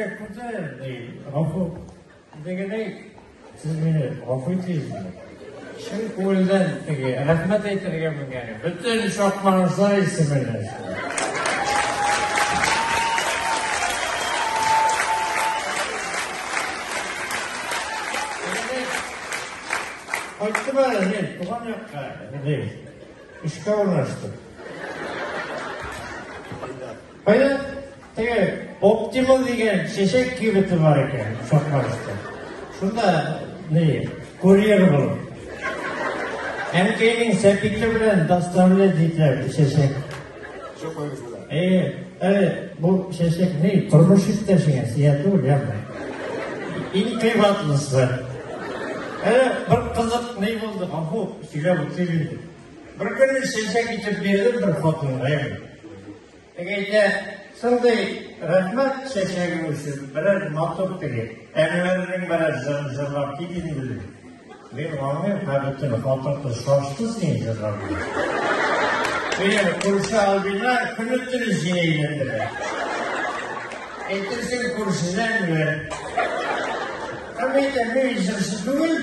Әзрәк күтәр, ди, гафу. Дигәндәй, сез мине гафу итегез инде. Чын күңелдән теге рәхмәт әйтергә менгән. Бөтен чакмагышлар исеменнән. Кайттым әле, мин туган якка, эшкә урнаштым. Кайда? Теге Оптимал дигән чәчәк кибете бар икән, Чакмагышта. Шунда ни, курьер булып. Әнкәйнең сәпите белән доставлять итә чәчәк. Әйе, әле бу чәчәк ни, тормыш иптәшеңә, сиңа түгел, яме. Иң кыйбатлысы. Әле бер кызык ни булды, гафу, сөйләп үтик инде. Бер көнне чәчәк итеп бирдем бер хатынга, яме. Теге әйтә, шундый рәхмәт чәчәгең өчен, берәр матур теге, Әнвәрнең берәр җырын җырлап кит инде, ди. Мин аңлыйм, һәм бөтен хатын-кыз шашты синең җырлавыңа. Минем күрше Альбина көне-төне сине әйләндерә. Әйтерсең, күршедә Әнвәр. Һәм әйтәм, мин җырчы түгел,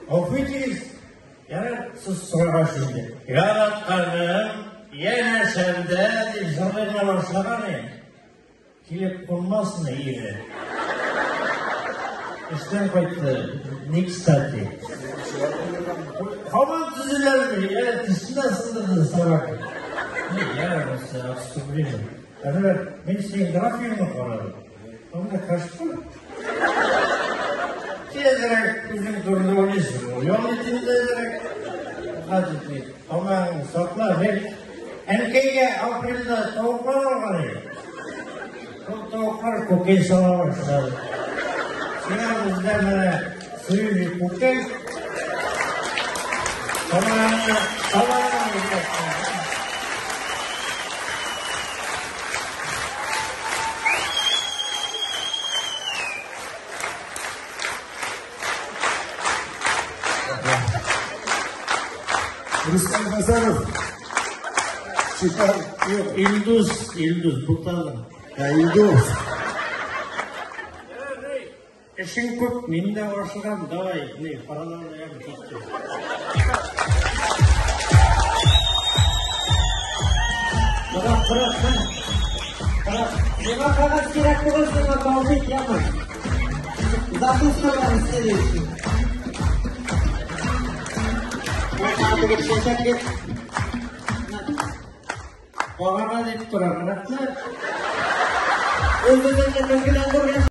гафу итегез. Ярар, сез сорагач инде. Яратканым, янәшәмдә дип җырлый гына башлаган идем. Килеп кунмасмы ире? Эштән кайтты, не кстати. Һаман төзеләлми, әле тешен дә сындырды собака. Не, ярар, отступление. Әнвәр, мин синең графигыңны карадым. Анда кашпо. Тезрәк үзең турында уйлыйсың. Ял итим тезрәк. Хәзер ди. Тамагыңны сакла, бер. Әнкәйгә апрельдә тавыклар алган иде. Шул тавыклар күкәй сала башлады. Сиңа бездә менә свежий күкәй. Тамагыңны, тамагыңны сакла. Рөстәм Хәсәнов. Читар. Юк, Илдус, Илдус, буталым. Ә, Илдус. Эшең күп, мин дә ашыгам, давай, не, продолжаем, киттек. Bırak, bırak, bırak. Bırak. Миңа кәгазь кирәк түгел, сиңа Тәүфик яме. Запискалар следующий. Чәчәк дип. Багана дип торам, рәхмәт. Ул безнең көнгедән күргән.